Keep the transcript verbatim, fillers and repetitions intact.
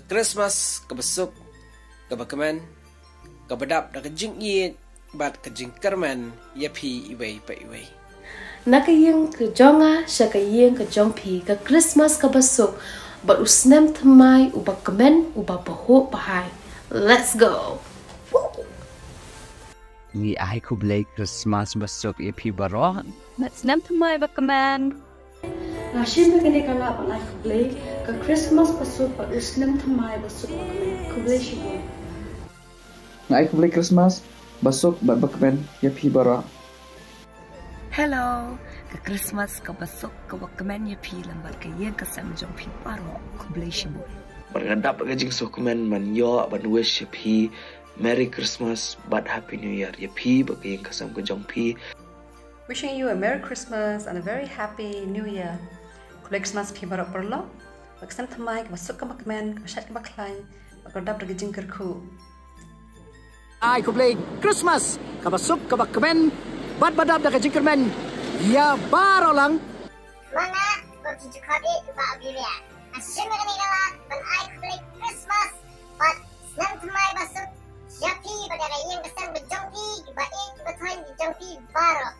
Christmas kaba suk, kaba kmen, kaba dap da ka jingïeit bad ka jingkyrmen ïa phi iwei pa iwei. Na ka ïing ka jong nga sha ka ïing ka jong phi, ka Christmas kaba suk bad u snem thymmai uba kmen, uba pahuh pahai. Let's go. Ngi ai khublei Christmas ba suk ïa phi baroh. Bad snem thymmai ba kmen. Nga shim ïa kane ka lad ban ai khublei, ka Christmas ba suk bad u snem thymmai ba suk ba kmen. Khublei shibun. Nga ai khublei Christmas ba suk bad ba kmen ïa phi baroh. Hello, ka Christmas kaba suk kaba kmen ïa phi lem bad ka ïing ka sem jong phi baroh. Khublei shibun. Bad nga dap ka jingsngewkmen ban ïoh ban wish ïa phi Merry Christmas bad Happy New Year ïa phi bad ka ïing ka sem ka jong phi. Wishing you a Merry Christmas and a very Happy New Year. Khublei Christmas phi baroh paralok. Bad ka snem thymmai kaba suk kaba kmen, kaba shait kaba khlaiñ, bad kaba dap da ka jingkyrkhu. Ai khublei Christmas kaba suk kaba kmen bad ba dap da ka jingkyrmen ïa baroh lang. Manga, kong ki jukhat e ba abiria. Ashim kane ka lad ban ai khublei Christmas bad snem thymmai ba suk ïa phi bad ïa ka ïing ka sem ka jong phi, kiba ïeit kiba thoiñ ki jong phi baroh.